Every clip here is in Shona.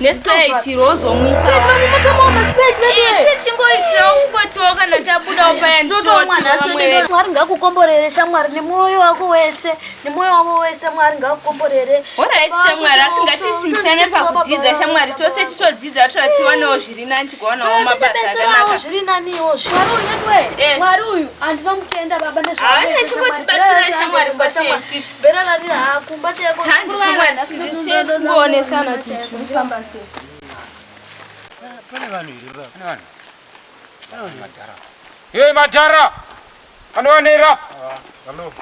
Nesprite iro wozomwisa. Tichingoitirawo kungotiwo kana tabudawo paya nditotomwa. Mwari ngakukomborere shamwari nemwoyo wako wese nemwoyo wavo wese Mwari ngakukomborere. Horait shamwari asi ngatisimbisane pakudzidza shamwari tose titodzidza toda tiwanewo zviri nani tigowanawo mabasa akanaka. Zviri naniwo Mwari uyu veduwe eh. Mwari uyu andinomutenda baba nezvaanoita. Chingotibatsira shamwari kwatiri. Tingowonesana kuti zvinofamba sei. Pane vanhu here baba? Pane vanhu. Pane vanhu madhara. Hey madhara. Anowanera. Hello.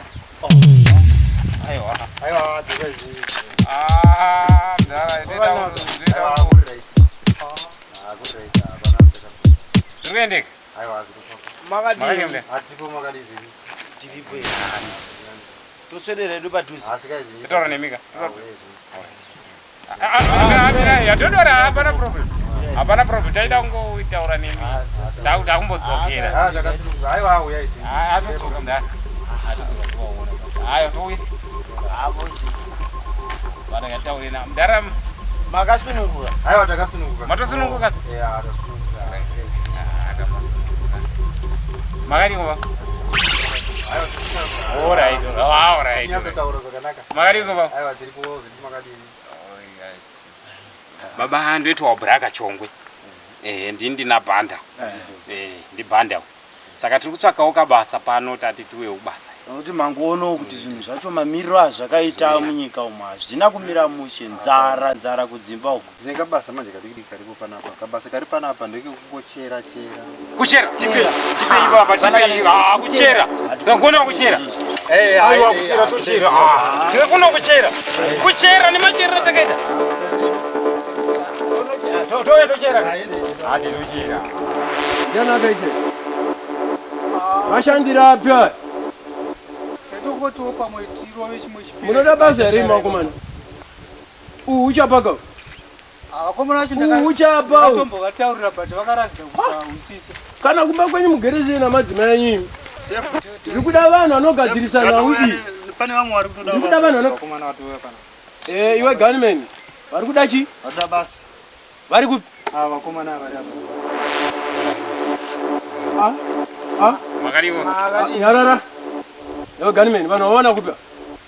Aiwa. Aiwa, dzika izvi. Ah, mdhara, inoita Aiwa, kuri right. Ah, kuri right. Hapana mdhara. Zviri kuendeka. Aiwa, zviri kufamba. Makadii? Hatipo makadii zvenyu. Tiripo. Toswedera hedu padhuze. Totaura nemika. Yatodora hapana problem. Hapana problem. Taida kungotaura nemi. Takumbodzokera. Atodzoka mdara. Atodzoka tiwaona. Hayo touya. Vana yataure na mdara. Makasununguka. Aiwa takasununguka. Matosununguka? Yeah, tasununguka. Makadii baba? Alright, alright. Nyatsotaura zvakanaka. Makadii baba? Aiwa tiripo zviri makadii. Oh, yes. Baba ndoitwa Braka Chongwe. Eh, ndini ndina Banda. Eh, ndi Banda. Saka tiri kutsvakawo kabasa pano tati tiuyewo kubasa. Nokuti mangoonawo kuti zvinhu zvacho mamiriro azvakaita munyika umu hazvina kumira mushe, nzara nzara kudzimba uku. Tine kabasa manje kadikidiki karipo panapa. Kabasa kari panapa ndekekungochera chera. Kuchera, tipe, tipe ipapa, tipe. Ah, kuchera. Tingagona kuchera. Eh, Aiwa kuchera tochera. Ah, tingagona kuchera. Kuchera nemacherero takaita. Touya tochera. Hadi tochera. Ndiani akaita? Vashandira api aya? Tatongotiwo pamwe tirove chimwe chipiri. Munoda basa here imi vakomana? Uhu uchapaka. Ah, vakomana vacho Uhu uchapa. uhu. ndakatombovataurira but vakaratidza kusahwisisa. Kana kumba kwenyu mugere sei namadzimai enyu imi? Ndiri kuda vanhu vanogadzirisa nhau iyi. Pane vamwe vari kutoda. Ndiri kuda vanhu vano Vakomana vatouya panapa. Eh, iwe gunman. Vari kuda chi? Vatoda basa. Vari kupi? Ah, vakomana vari apa. Ah? Ah? Makadiwo. Nyarara. Iwe gunman, vanhu vaona kupi?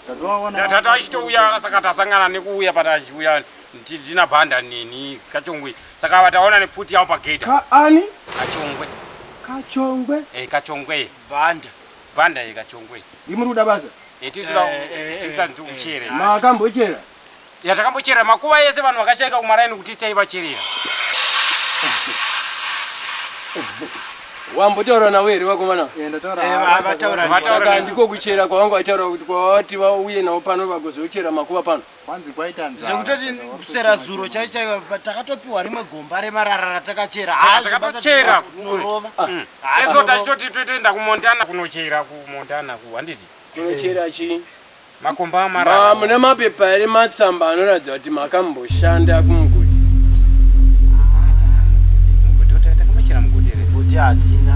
Tatovaona. Tata achitouya saka tasangana nekuuya patachiuya ndina Banda neni Kachongwe. Saka vataona nepfuti yavo pagate. Ka ani? Kachongwe. Kachongwe. Eh, Kachongwe. Banda. Banda ye Kachongwe. Ndimi muri kuda basa? Eh, tisura tisanzi kuchere. Makambochera. Ya takambochera makuva ese vanhu vakashaika kumaraini kuti taivacherera. Wambotaura navo here vakomana? Eh, ndataura. Eh, vataura. Vataura Saka ndiko kuchera kwavanga vachitaura kuti kwavati vauye navo pano vagozochera makuva pano. Kwanzi kwaita nzara. Zvekutoti kusera zuro chai chai takatopiwa rimwe gomba remarara ratakachera. Takatochera. Tinorova. Eso tachitoti totoenda kuMontana kunochera kuMontana ku handiti. Kunochera chii? Makomba amarara. Ma mune mapepa here matsamba anoratidza kuti makamboshanda kumugodhi? Mugodhi takambochera mugodhi here? Mugodhi hatina.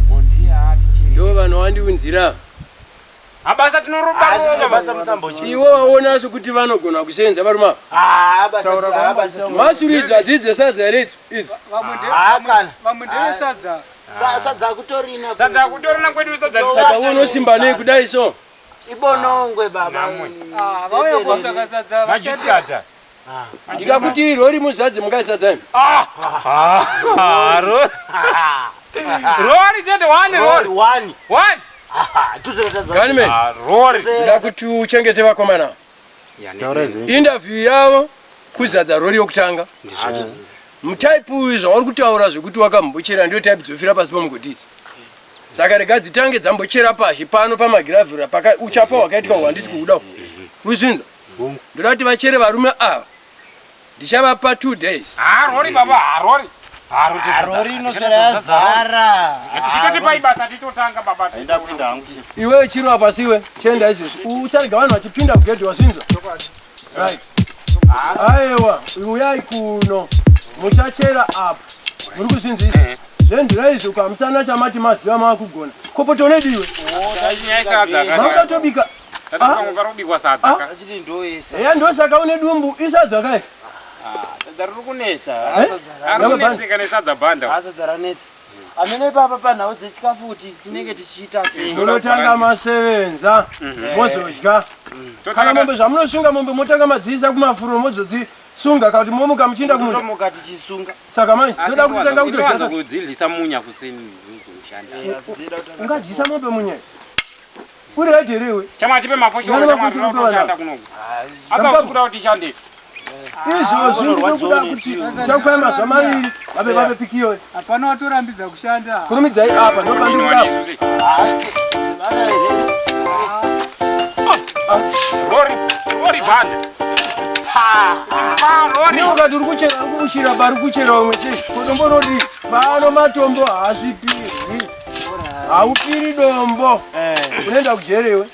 Mugodhi haticheri. Ndo vanhu vandiunzira. Abasa tinoroba Asi basa musambochera. Iwe waona sekuti vanogona kusenza varume ava. Ah, basa ah, basa. Masuri idzo hadzidzi sadza here idzo? Idzo. Vamwe nde- Ah, kana. vamwe ndevesadza. Sadza kutorina. Sadza kutorina kwedu sadza Saka uwe unosimba nei kudai so? Ibonongwe baba. Namwe. Ah, vauya kotsvaka sadza vachati Majusikata. Ndikakuti rori muzadze mungaisadza imi. Ah! Ah, rori. Rori chete one Rori rori. one. One. Ah, tuzoreta Gunman, Ah, rori. ndakuti uchengete vakomana. Interview yavo kuzadza rori yokutanga. Mutaipi uyu zvauri kutaura zvekuti wakambochera ndiyo type dzofira pasi pamugodhi idzi. Saka rega dzitange dzambochera pazhe pano pamagiravhura paka uchapa hwakaitwa hwandisi kuuda uhu. Ruzvinzwa? Ndoda kuti vachere varume ava. Ndichavapa 2 days. Ah, rori baba, ah, rori. Ah, rori. Rori inoswera yazara. Titoti pai basa titotanga baba. Aenda kuenda hangu. Iwe chiro apa siwe, chienda izvezvi. Usarega vanhu vachipinda kugedhi wazvinzwa? Right. Aiwa, uyai kuno. Muchachera apa. Muri kuzvinzwa izvi? Zvendira izvo kamusana chamati maziva makugona. Kopoto unodiwe. Nyaya sadza. Makuda tobika. Tatakango karobikwa sadza ka. Achiti ndoyesa. Eya ndosaka une dumbu isadza kai. Sadza riri kunetsa. Eh? Ari kunetseka nesadza bhanda. Ah, sadza ranetsa. Amene ipapa panhau dzechikafu kuti tinenge tichiita sei. Munotanga masevenza mozodya. Kana mombe zvamunosunga mombe motanga madziisa kumafuro mozodzisunga kana kuti momuka muchienda kumunda. Tomuka tichisunga. Saka manje toda kutanga Inowanza kutodya. kudzidyisa munya kuseni kushanda. Ungadyisa mombe munya. Uri right here iwe? Chama tipe mafoshoro Ngana chama makuti tinoda kutowana. kushanda kunoku. Asa usikuda kuti tishande. Izvozvi ndinokuda kuti chakupai mazuva maviri vabe vabe pikiyo. Hapana watorambidza kushanda. Kurumidzai apa ndopandikuda. Rori, rori bhanda. Ni ukati uri kuchera uri kuuchira pari kuchera umwe sei kodombo rori pano matombo haasvipirwi haupiri dombo unoenda kujere iwe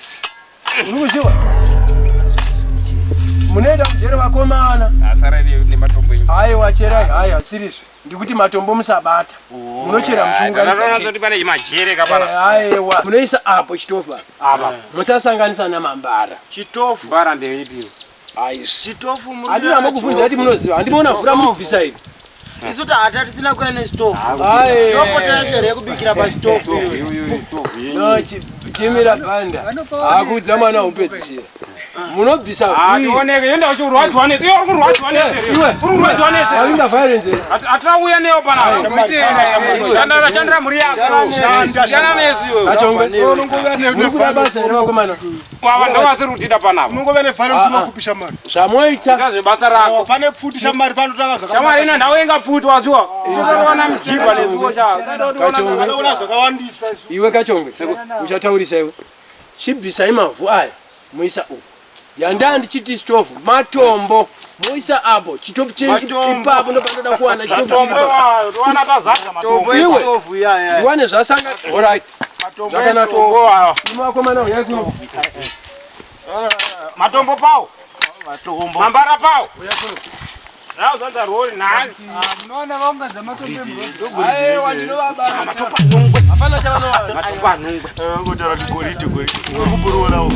uri kuziwa munoenda kujere vakomana Asara nematombo enyu. aiwa cherai hai asirizvo ndikuti matombo musabata munochera muchiunganidza Tatoona chete. kuti pane majere kapana. Eh, aiwa munoisa apo chitofu apa Apa. musasanganisa namambara Chitofu. Mbara ndeipi? Chitofu muri. handina mokubvunza kuti munoziva handimuona mvura munobvisa iri Isu tahata tisina kuya nesitofu. Aye. Ndopoto yacho here yekubikira pasitofu iyoyo. No, chimira banda akuudza mwana upedzisira munobvisa Ah, tioneke yenda uchirwadziwa nese. Iwe uri kurwadziwa nese. Iwe, Uri kurwadziwa nese. wavinga violence here. Hatina neyo panapa. Shandira shandira mhuri yako. Shanda nesu iwe. Kachongwe. Muri kuda basa here vakomana? Wava ndovasiri kutida panapa. Unongove neviolence unokupisha mari. Zvamoita. Ita zvebasa rako. Pane pfuti shamari panotanga zvakanaka. Shamwari ino ndau inga pfuti waziwa. Usaona mujibwa nesuwo cha. Kachongwe. Unoona zvakawandisa isu. Iwe Kachongwe, uchataurisa iwe. Chibvisai mavhu aya moisa uku. Yandaa ndichiti stofu matombo moisa apo chitofu chenyu Matombo. ipapo ndopanoda kuwana chitofu Matombo chiri ipapo. iwayo towana tazadza matombo. Tombo Iwe. yesitofu iya iya. Ndiwane zvasanga alright. Matombo Zvakanaka. esitofu. Matombo ayo. Imi vakomana uyai kuno. Matombo pawo. Matombo. Mambara pawo. Rauzadza rori nhasi. Munoona vaunganza matombo emurori. Aiwa ndinovabata. Hapana chavanowana. Matombo anungwe. Ngotaura kuti goridhe goridhe. Uri kuburuonawo.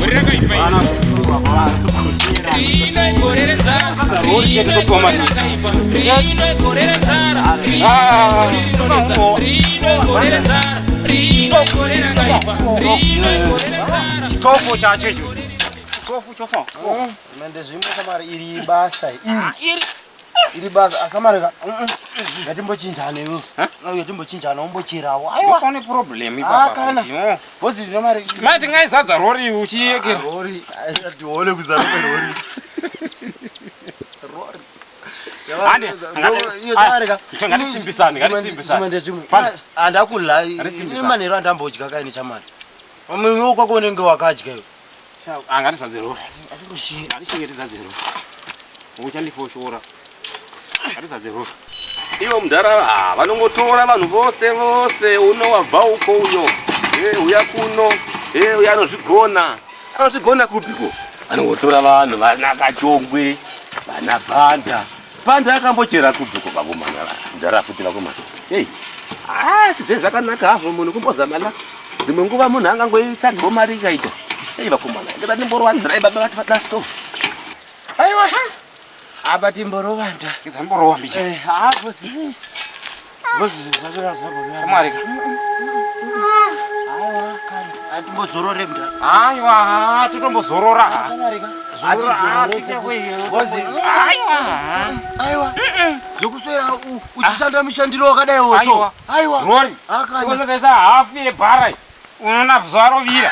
Rori chete topiwa mari. Chitofu chacho icho. Chitofu chofa. Mende zvimwe samari iri basa iri. Iri basa asamari ka. Ngatimbochinjana iwe. Ngatimbochinjana umbocherawo. Aiwa. Pane problem Ah, ipapa. kana. kuti, oh. Bhozi zvino mari. Mai tingaizadza rori uchiyekera. Rori. Tione kuzara kwerori. Ande, ngatisimbisane, ngatisimbisane. Zvimwe ndezvimwe. Pana. Handakudla. Ngatisimbisane. Manheru andambodya kaini chamari. Mumwe kwako unenge wakadya iwe. Ah, ngatizadze rori. Atingoshiya. Ngatichengetedze rori. Uchandifoshora. Ngatizadze rori. Ivo mudhara ah, vanongotora vanhu vose vose uno wabva uko uyo Eh, uya kuno Eh, uya anozvigona anozvigona kupiko anongotora vanhu vana kachongwe vana bhanda bhanda akambochera kupiko vakomana mudhara futi vakomana ei asi zve zvakanaka hazvo munhu kumbozamana dzimwe nguva munhu angangoitsvagawo mari ikaita ei vakomana ndida ndimborova ndrai baba vati vada stove Aiwa. Apa timborovanda. Ndimborova mbicha. Eh, ah, bhozi. Bhozi zvacho zvazvo. Shamwari ka. Aiwa, kana. Atimbozorore mudhara. Aiwa, totombozorora. Samari ka. Zorora, ah, Atizorodze. tiite Bhozi. Aiwa. Aiwa. Zvokuswera uchishanda mushandiro wakadai woso. Aiwa. Aiwa. Rori. Ah, kana. Tikozotaisa hafu yebhara iyi. Unoona zuva rovira.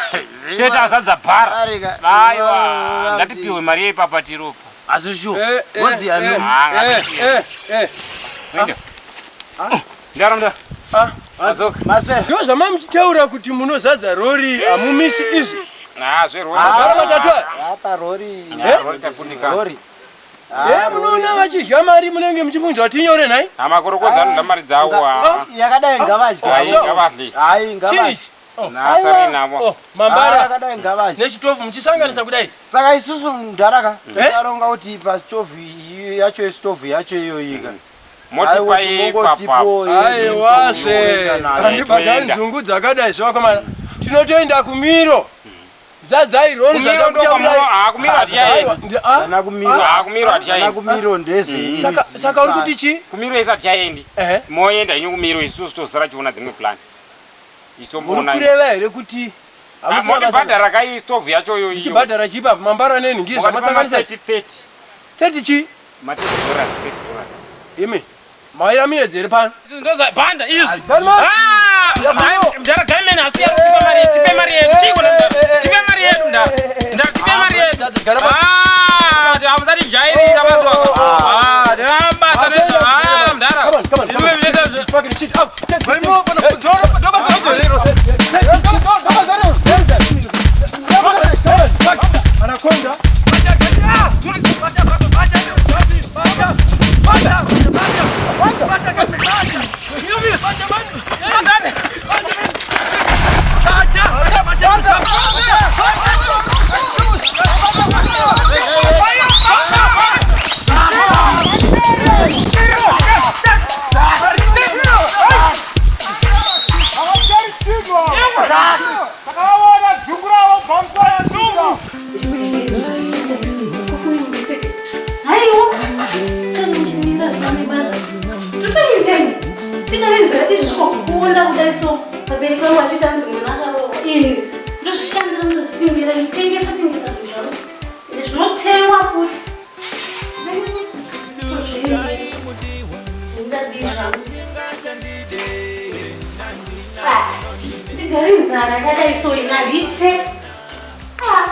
Chete azadza bhara. Arika. Aiwa, ngatipiwe mari yeipapa tiropa. Asi sure. Bhozi ano. Ah, Ndara mudhara. Adzoka. Maswera. Ndo zvamamuchitaura kuti munozadza rori hamumisi izvi. Ah, zverori. Mabhara matatu aya. Apa rori. Rori takundikana. Rori. Eh, munoona vachidya mari munenge muchibvunzwa tinyore nhai. Amakorokoza anoda mari dzawo. ah. Yakadai ngavadya. Ai, ngavadye. Hai Chii ngavadye. ichi? Nasari navo. Oh, mambara Yakadai ngavadye. nechitofu muchisanganisa kudai. Saka isusu mudhara Eh? taronga kuti pasitofu yacho yesitofu yacho iyoyi ka. Motipa ipapa. Aiwasve. Handibhadhari nzungu dzakadai zvo vakomana. Tinotoenda kumiro. Zadzai rori zvatakutaura. Kumiro hatichaendi. Kumiro ndezi. Saka uri kuti chii? Kumiro isu hatichaendi. Moenda inyu kumiro isusu tozara chiona dzimwe plan. Uri kureva here kuti motibhadhara kai stove yacho iyo? Ndichibhadhara chii papo mambara neni ngiye zvamasanganisa 30 30 chii? Ma 30 dollars, 30 dollars. Imi maira miyedzi iri pano. Bhanda izvi. Mdara Gaiman asiya tipe mari, tipe mari yedu. Chiko tipe mari yedu mdara. Mdara tipe mari yedu. Ah, hamusati jairira basa. Ah, ndina basa nezvo. Ah, mdara. Imi mleta zve. Fucking shit. Out. Anaconda. Haiwa, saka zvisina nebasa. Totoitei? Tingaenzera tichizvikokuona kudai so vabereki vangu vachiti hanzi mwana akaroorwa. Ini ndozvishandira, ndozvisimbira, nditengesa tengesa zvinhu zvangu. Ende zvinotengwa futi. Tozviendera. Zvindadii zvangu. Ah, ndigare nzara yakadai so ini handite. Ah.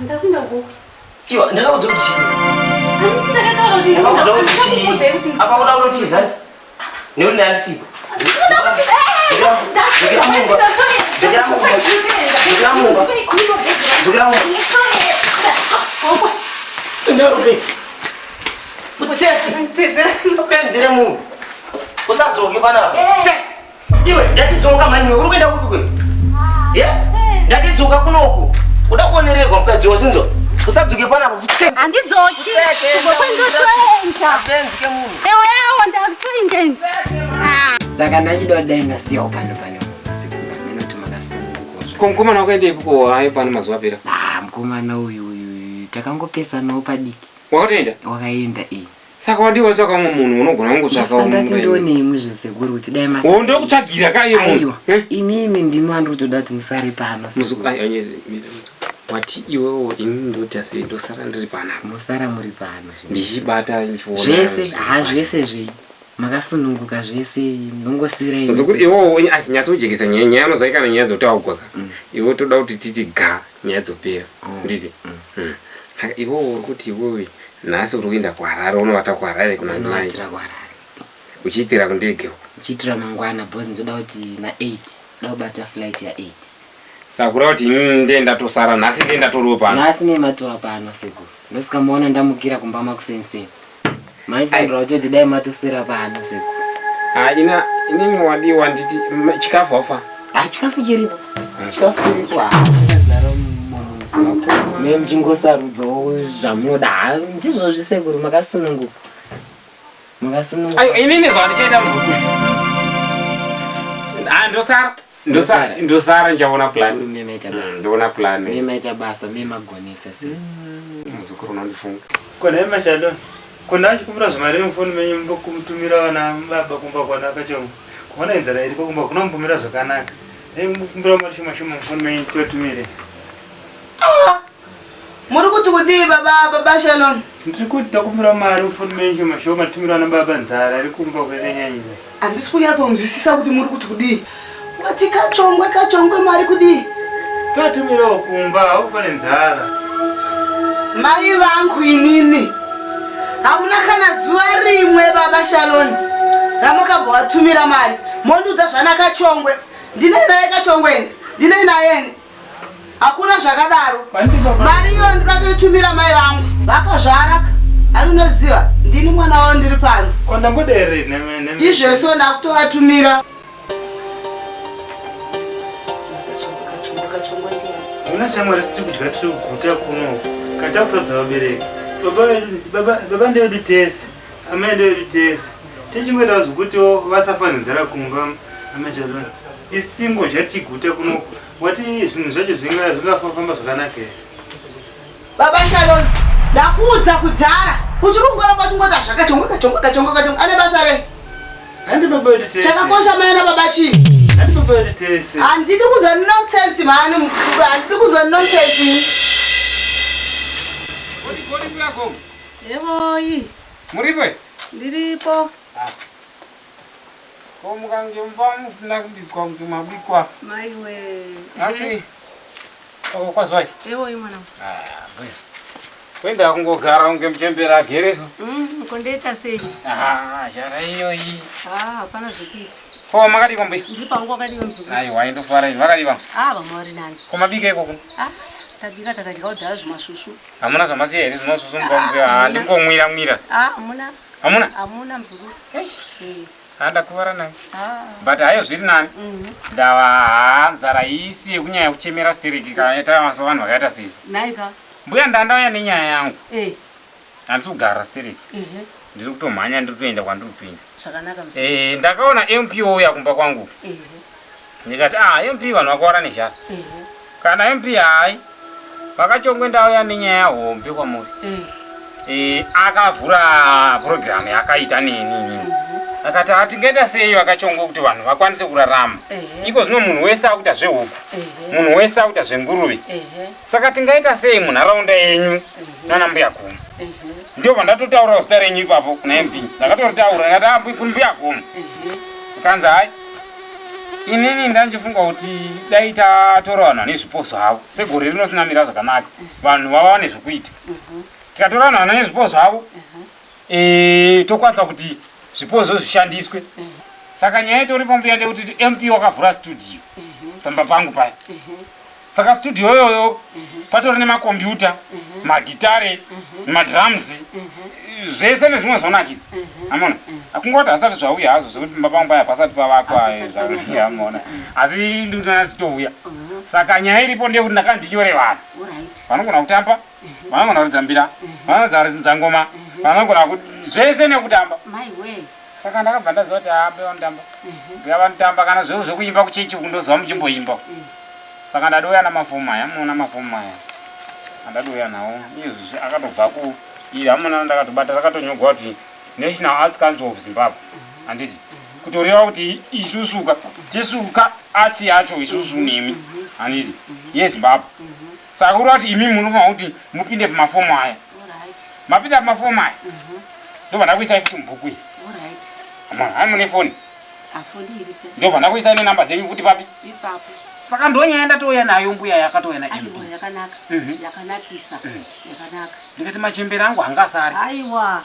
Ndakunda kuku. Iwa, ndakaudza kuti chii? Handisi ndakataura kuti Ndakaudza kuti chii? ndikuudzai kuti Apa kuda kutotiza nje. Nekuti ndandisipo. Ndaruke. Futseki. Benzi remunhu. Usadzoke panapa. Tsek. Iwe, ndatidzoka mhani, uri kuenda kupi kwe? Ye? Ndatidzoka kunoku. Uda kuonererwa mukadzi wasinzwa. Usadzoke panapa. Futseki. Handidzoki. Kwendotoenda. Benzi kemunhu. Ewe yawo ndakutoenda. Saka ndachida kudai ndasiyawo pano pane usiku ndinoti makasununguka. Ko mukomana wakaendepi ko hayi pano mazuva apera? Ah, mukomana uyu uyu takangopesanawo padiki. Wakatoenda? Wakaenda iyi. Saka wadii watsvaka umwe munhu unogona kungotsvaka Ndasaka ndati ndionei zvesekuru kuti dai masa. Oh, ndokutsvagira ka iye munhu. Aiwa, imimi ndimi wandiri kutoda kuti musare pano. Muzuku ai ai wati iwewo ini ndoti asi ndosara ndiri panapa. Musara muri pano. Ndichibata ndichiona. Zvese, ha zvese zvei. Makasununguka zvese ndongosirai. Muzukuru iwewo ai nyatsojekesa nyaya nyaya mazuva kana nyaya dzotaugwa ka. Iwe toda kuti titi ga nyaya dzopera. Nditi. Haka iwewo uri kuti iwewe nhasi uri kuenda kuHarare unovata kuHarare kuna mai. Unovatira kuHarare. Uchiitira kundege uko. Uchiitira mangwana boss ndoda kuti na 8 ndoda kubata flight ya 8. Saka kureva kuti inini ndiye ndatosara nhasi ndiye ndatoriwo pano. Nhasi me matova pano sekuru. Ndosaka maona ndamukira kumba makuseni. Maifanira kutoti dai matosera pano sekuru. Ah, ina inini wadii wanditi chikafu wafa. Ah, chikafu chiripo. Chikafu chiripo. Ah, chakazara mumu. Me muchingosarudzawo zvamunoda. Ah, ndizvozvi sekuru makasununguka. Makasununguka. Ayo inini zvandichaita muzukuru. Ah, ndosara. Ndosara, ndosara ndichaona plan. Ndoona plan. Me maita basa, me magonesa sekuru. Muzukuru unondifunga. Kona yemashado kona achikumbira zvimari mufoni menyu mbokutumira vana baba kumba kwana kachongo kuona inzara iriko kumba kunombumira zvakanaka mukumbira mari shoma shoma mufoni menyu totumire. Muri kuti kudii baba baba Shalom? Ndiri kuti takumbira mari mufoni menyu shoma shoma tumira vana baba nzara iri kumba kwakanyanyisa. Handisi kunyatsonzwisisa kuti muri kuti kudii. Wati kachongwe kachongwe mari kudii? Totumirawo kumba haufane nzara. Mai vangu inini. Hamuna kana zuva rimwe baba Shalom ramakabva watumira mari. Mondiudza zvana kachongwe. Ndine naye kachongweni. Ndine naye. Hakuna zvakadaro. Mari iyo ndinoda kuitumira mai vangu. Vakazvara. Anonoziva ndini mwana wavo ndiri pano. Ko ndambodere Ndizveso ndakutovatumira. Una shamwari tiri kudya tiri kuguta kuno kana takusadza vabereki. Baba vedu baba baba ndevedu tese. Amai ndevedu tese. Tichingoitawo zvekutiwo vasafa nenzara kumba amachaloni. Isingodya tiguta kuno wati zvinhu zvacho zvingafamba zvakanaka here? Baba Shalon, ndakuudza kudhara kuti uri kungoramba uchingoita zvakachongo kachongo kachongo kachongo ane basa rei? Handi baba vedu tese. Chakakosha mai na baba chii? Handi baba vedu tese. Handidi kunzwa nonsense mhani, handidi kunzwa nonsense. Yevoi. Muripo? Ndiripo. Ah. Ko mukange mumba musina kubikwa kuti mabikwa. Maiwe. Asi oh, kwazwai. Yevoi mwana. Ah, mbuya. Kuenda kungogara kunge muchembera agere so. Ko ndoita sei? Ah, zhara iyoyi. Ah, hapana zvekuita. Ko makadii mbuya? Ndiri pangu wakadii muzukuru? Aiwa, indofara ini. Makadii vamwe? Ah, vamwe vari nani. Ko mabika ikoko? Ah, tabika takadya kudhara zvimasvusvu. Hamuna zvamasiya here zvimasvusvu mumba mbuya? Ah, ndingomwira mwira. Ah, hamuna. Hamuna? Hamuna muzukuru. Eish. Eh. Ah, ndakuvara nayo. Ah. But hayo zviri nani. Ndava haa nzara isi yekunyanya kuchemera stereki kaita vanhu vakaita seiso. Nhaika. Mbuya ndandauya nenyaya yangu. Eh. Handisi kugara stereki. Ehe. Ndiri kutomhanya ndiri kutoenda kwandiri kutoenda. Zvakanaka muzukuru. Eh, ndakaona MP ouya kumba kwangu. Ehe. Ndikati ah MP vanhu vakawara nezhara. Ehe. Kana MP hayi. Vakachongwe ndauya nenyaya hombe kwamuri. Eh. Eh, akavhura purogiramu yaakaita neni inini. Akati ah tingaita sei vakachongwe kuti vanhu vakwanise kurarama. Ehe. Iko zvino munhu wese akuita zvehuku. Ehe. Munhu wese akuita zvenguruve. Ehe. Saka tingaita sei munharaunda yenyu nana mbuya Gomo? Ehe. Ndio pandatotaurawo zita renyu ipapo kuna MP. Ndakatoritaura ndikati ah mbuya Gomo. Ehe. Kanzi hai inini ndandichifunga kuti dai tatora vanhu vane zvipo zvavo segore rino sinamira zvakanaka vanhu vawane zvekuita tikatora vanhu vane zvipo zvavo eh, tokwanisa kuti zvipo zvo zvishandiswe saka nyaya itoripo mbuya ndekuti mp wakavhura studio pamba pangu paya saka studio iyoyo patori nemakombiyuta magitare madrums zvese nezvimwe zvonakidza amona akungoti hasati zvauya hazvo zvekuti pamba pangu paya pasati pavakwa amona asi ndinazitouya saka nyaya iripo ndeyekuti ndakandinyore vanhu Alright. vanogona kutamba vanogona kuridza mbira vanogona kuridza ngoma vanogona zvese nekutamba Maiwe. saka ndakabva ndaziva kuti haa mbuya vanotamba mbuya vanotamba kana zveo zvekuimba kuchechi uku ndoziva muchimboimba saka ndadouya namafomu aya amuona mafomu aya andadouya nawo izvozvi akatobva ku iri amuna ndakatobata rakatonyorwa kuti National Arts Council of Zimbabwe handiti kutoreva kuti isusuka tisuka arts yacho isusu nemi handiti yeZimbabwe saka kureva kuti imi munofanira kuti mupinde pamafomu aya Alright. mapinda pamafomu aya ndobva ndakuisai futi mubhuku iyi Alright. amona hai mune foni Afoni iripo. ndobva ndakuisai nenhamba dzenyu futi papi Ipapo. saka ndonyaya ndatouya nayo mbuya yakatouya na MP Aiwa yakanaka. Yakanakisa. Yakanaka. ndikati machembere angu hangasari Aiwa.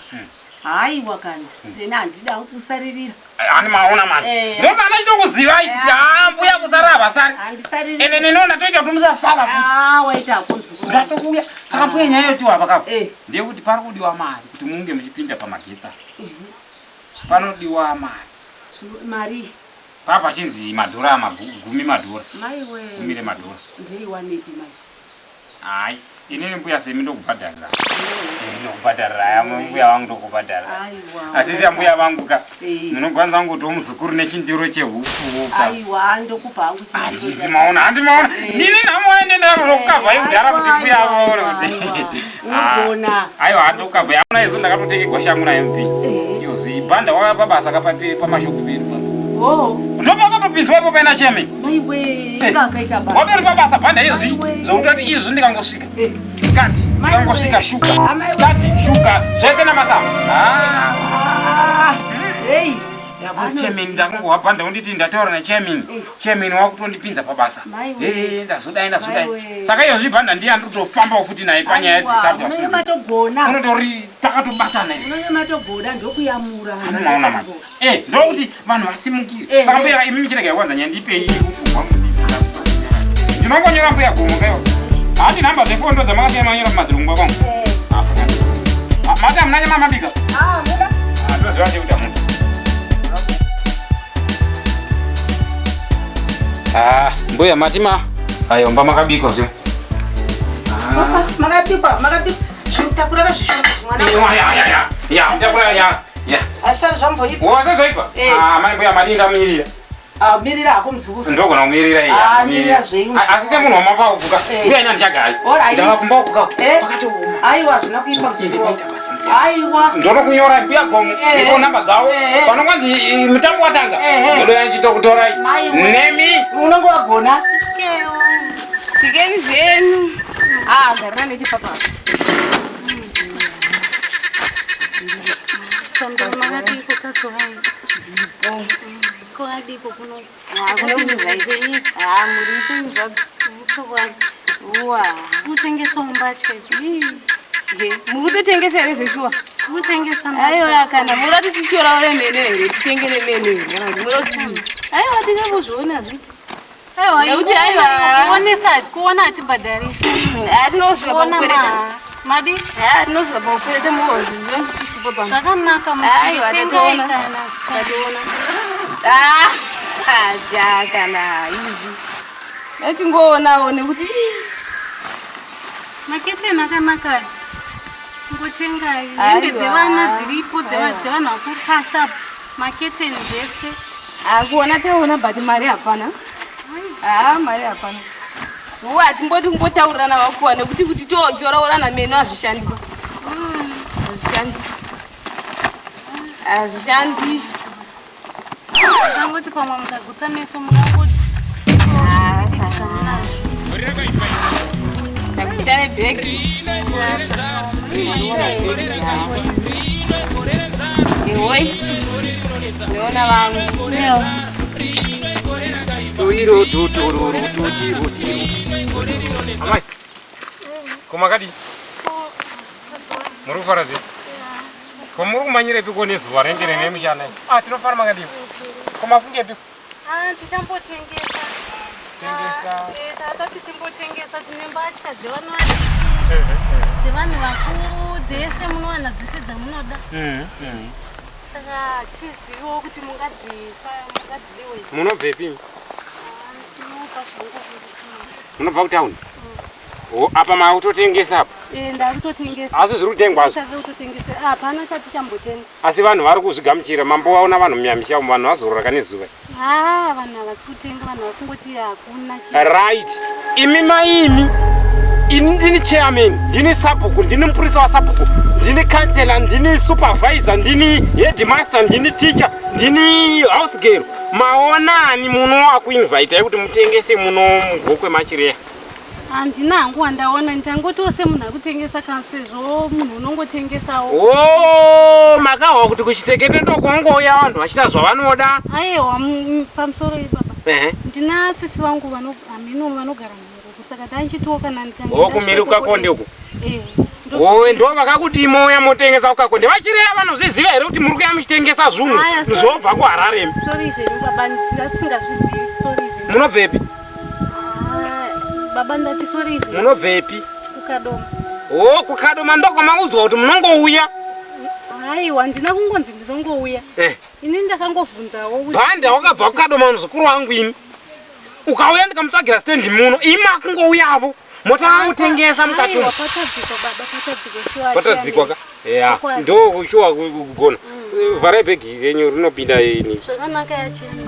Haiwa kani. Sena handidi hangu kusaririra. Hani maona manje Eh. ndoti anaita kuziva kuti haa mbuya kusara havasari Handisariri. ende neniwo ndatoita kuti musasara futi Ah, waita hako muzukuru. ndatouya saka mbuya nyaya yotiwa apa kapo ndeyekuti pari kudiwa mari kuti munge muchipinda pamagetsi apa panodiwa mari Mari. paa pachinzi madhora gumi madhora Maiwe. gumi remadhora Ndeiwanepi manje? hayi inini mbuya semi ndokubhadharira ndokubhadharira aya mbuya vangu ndokubhadharira Aiwa. asi siya mbuya vangu ka Eh. munokwanisa kungotiwo muzukuru nechindiro chehufu ka Aiwa, ndokupa hangu chindiro. handisi maona handi maona nini namuona ndendakavha yekudhara kuti mbuya vaone kuti Unogona. aiwa handokukavha yaona izvo ndakatotengerwa shangu na MP izvi bhanda wakapa pabasa pamashopu pedu pa Oh. ndopakatopinzwa ipo paina chairman Maiwe, inga akaita basa. watori pabasa bhanda izvi zvokutoti izvi ndikangosvika skati ndikangosvika shuga skati shuga zvese namasamba Ah. Hey. yabosi chairman ndakangohwa bhanda unditi ndataura nachairman chairman wakutondipinza pabasa Maiwe. Eh, ndazodai ndazodai Maiwe. saka iyozvi bhanda ndiye andiri kutofambawo futi naye panyaya Aiwa, dzekabva munenge matogona. unotori takatobatana izvi. Munenge matogona ndokuyamura. Anomaona manje Eh, ndokuti vanhu vasimukire Eh, saka eh. mbuya imi michirega kwanza nyandipei upfu hwangu ndinongonyora mbuya gomo kaiwa hati nhamba dzefoni ndo dzamakasiya manyora mumadziro kumba kwangu Ah, saka Ah, mati hamuna nyama mabika Ah, muda. Ah, ndoziva chekuti hamuna Ah, mbuya matima ayo mba makabikwa zve Makabikwa, makabikwa. Zvimutakura zvishoma mwana. ya ya ya Yeah. Hazvisati zvamboibva. Wose zvaibva? Eh. Ah, mai mbuya mari ndamirira. Ah, mirira hako muzukuru. Ndogona kumirira iya. Ah, mirira zvenyu. Asi semunhu wamapaufuka. Eh. Mbuya ina ndichagaya. Alright. Ndava kumba ukuka. Eh? Aiwa, hazvina kuipa muzukuru wangu. Aiwa. Ndonokunyora mbuya gomo Eh. nefoni namba dzavo. Eh. Panongwanzi mutambo watanga. Eh. Ndodoya ndichitokutorai. Maiwe. Nemi. Unonge wagona. Svikeni zvenyu. Ah, garira nechipapa. Sambiro makadiko kazohai. Kwakadiko kuno. Kuno kuzvaiti. Ah, muri mupenyu zvadzo. Chokwadi. Uwa. Kutengesawo mbatya idzi. Ye, muri kutotengesa here zveshuwa? Kutengesa mbatya. Aiwa kana muri kuti tichiorawo remene here titenge nemene here kana kuti muri kuti aiwa tingangozviona hazviti. Aiwa, Nekuti aiwa. Kuonesa kuona hatibhadharisi. Ah, tinosvika Kuona pakukwereta. madi? Ah, tinosvika pakukwereta muozviziva tichishupa pano. Zvakanaka Aiwa, tengai tatoona. kana Tatoona. Ah, ja kana izvi. Ngatingoonawo nekuti ii, Maketeni akanaka aya. Ngotengai. Aiwa. Hembe dzevana dziripo Aiwa. dzevanhu vakuru pasi apo. Maketeni zvese. Ah, kuona taona but mari hapana. Ah, mari hapana. Uwa hatimbodi kungotaurirana vakuwa nekuti kuti tojoraurana meno hazvishandi. Hazvishandi. Hazvishandi. Angoti pamwe mukagutsa meso mungangoti. Takuita nebhegi. Ehoi. Neona vangu. Tuiro tutururu tutiru tiru. Amai. Ko makadii? Muri kufara zve? Ko muri kumhanyirepiko nezuva renge rine mishana? Ah, tinofara makadii? Ko mafungepi? Ah, tichambotengesa. Tengesa. Eh, tatati timbotengesa tine mbatya dzevanhu vadiki, dzevanhu vakuru, dzese munowana dzese dzamunoda. Saka tizivewo kuti mungadzipa mungadzidiwe. Munobvepi? Tinopa zvangu. Munobva kutauni? Oh, apa makutotengesa apa. Eh, ndakutotengesa. Asi zviri kutengwazvo? Tave kutotengesa. Ah, hapana chati chambotenga. Asi vanhu vari kuzvigamuchira mambovaona vanhu mumamisha umu vanhu vazorora nezuva. Ah, vanhu havasi kutenga, vanhu vakungoti hakuna chinhu. Right. Imi maimi. Ini ndini chairman, ndini sabhuku, ndini mupurisa wasabhuku, ndini kansela, ndini supervisor, ndini headmaster, ndini teacher, ndini house girl. Maonani muno akuinvaitai kuti mutengese muno mugokwe machireya. Handina hangu wandaona, nditangotiwo semunhu akutengesa kana sezvo munhu unongotengesawo. Oh, makahwa kuti kuchitekete ndokungouya vanhu vachiita zvavanoda. Aiwa, pamusoro ipapa. Ehe. Ndina sisi vangu hameno vanogara muruku saka tanchitiwo kana ndikange Oh, kumiruka konde uko. Eh. Owe ndo vakakuti mouya motengesa kukakonde. Vachireya vanozviziva here kuti muri kuya muchitengesa zvinhu Aya, sorry. zvobva kuHarare? Sorry zvenyu baba, ndasingazvizivi. Sorry zvenyu. Munobvepi? Ah, Baba ndati sorry zvenyu. Munobvepi? Kukadoma. Oh, kukadoma ndokwamaudzwa kuti munongouya. Aiwa, ndina kungonzi ndinongouya. Eh. Ini ndakangovhunzawo kuti Bhanda wakabva kukadoma muzukuru wangu ini. Ukauya ndikamutsvagira stendi muno, ima kungouyavo. Motanga kutengesa mukati. Aiwa, patadzikwa baba, patadzikwa shuwa. Patadzikwa ka? Ya, Chokwadi. ndo shuwa kugona. Vharai bhegi renyu rinopinda ini. Zvakanaka yachena.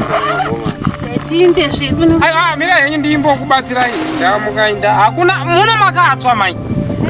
Tiinde zvedu. Aiwa, mira henyu ndimbokubatsirai. Ndamukainda. Hakuna muno makatsva mai.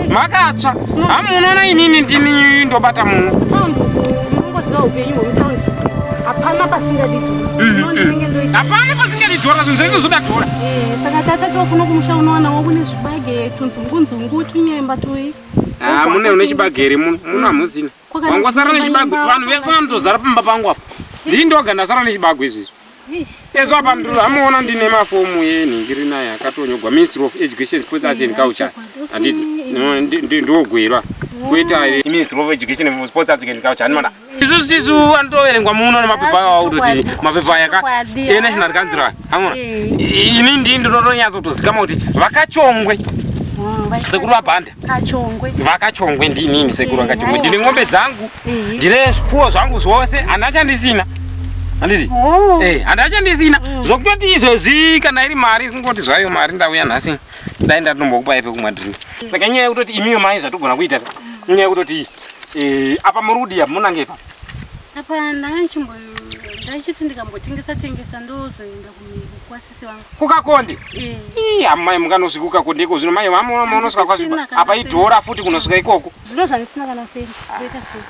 Makatsva. Hamunoona inini ndini ndobata muno. Mutaundi uku unongoziva upenyu hwemutaundi kuti hapana pasingadi dhora. Hapana pasingadi dhora, zvinhu zvese zvoda dhora. Eh, saka tatatiwa kuno kumusha unowanawo kune zvibage, tunzungu-nzungu, tunyemba tui. Ah, mune une chibage here muno? Muno hamusina. Kwakati Wangosara nechibage, nyemba, vanhu vese vanotozara pamba pangu apa. Ndini ndoga ndasara nechibage izvizvi. Eish, Sezvo apa ndiro amuona ndine mafomu enhingiri naye akatonyogwa Ministry of Education, Sports, Arts and Culture. Handiti ndogwerwa. Kuita Ministry of Education, Sports, Arts and Culture. Handimana. Isusu tisu anotoverengwa muno nemapepa awa kutoti mapepa aya ka eNational Council aya. Amuna. Ini ndini ndinotonyatsa kutozikama kuti vakachongwe sekuru vabhanda. Kachongwe. Vakachongwe ndinini sekuru vakachongwe. Aiwa. Ndine ng'ombe dzangu, ndine zvipfuwo zvangu zvose, handina chandisina. Handiti? Eh, handina chandisina. Zvokutoti izvezvi kana iri mari kungoti zvayo mari ndauya nhasi. Dai ndatombokupai pekumwa drink. Saka inyaya yekutoti imiyo mai zvatogona kuita. Inyaya yekutoti eh apa muri kudii apa munange ipapo. Apa ndanga ndichimbo ndachiti ndikambotengesa tengesa ndozoenda kumhiko kwasisi vangu. Kukakonde? Eh. Ii, amai munganosvika kukakonde iko zvino mai vamuona munosvika Handisisina kwasviba. kana Apa sendi. idhora futi kunosvika ikoko. Zvino zvandisina kana sendi. Ndoita sei?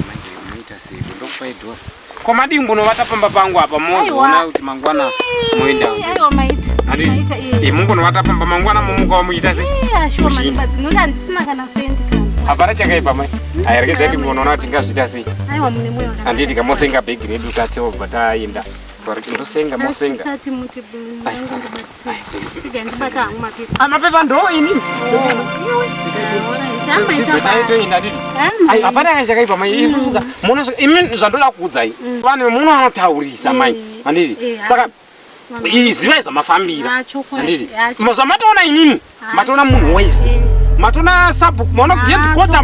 Manje unoita sei? Ndokupa idhora. Ko madii munovata pamba pangu apa mozoona Aiwa. kuti mangwana moenda. Aiwa maita. Handiti? Maita eh. Eh, mungonovata pamba mangwana momuka muchiita sei? Eh, shuwa Muchienda. mandibatsira. Nekuti handisina kana sendi kana. Hapana chakaipa mai. Ayi regedzai tingonoona kuti tingazviita sei. Aiwa mune moyo wakanaka. Handiti kamosenga bhegi redu tatobva taenda. Ndosenga mosenga. Tati muti ndangondibatsira. Chiga ndibata hangu mapepa. Ah, mapepa ndo ini. Taitoenda handiti? Ai, hapana chakaipa mai. Isusu ka munosvika imi zvandoda kuudzai. Vanhu muno vanotaurisa mai. Handiti? Eh, Saka zivai zvamafambira. Ah, chokwadi. Handiti? Ah, Zvamatoona inini, matoona munhu wese. Matoona sabhuku, maona headquarter.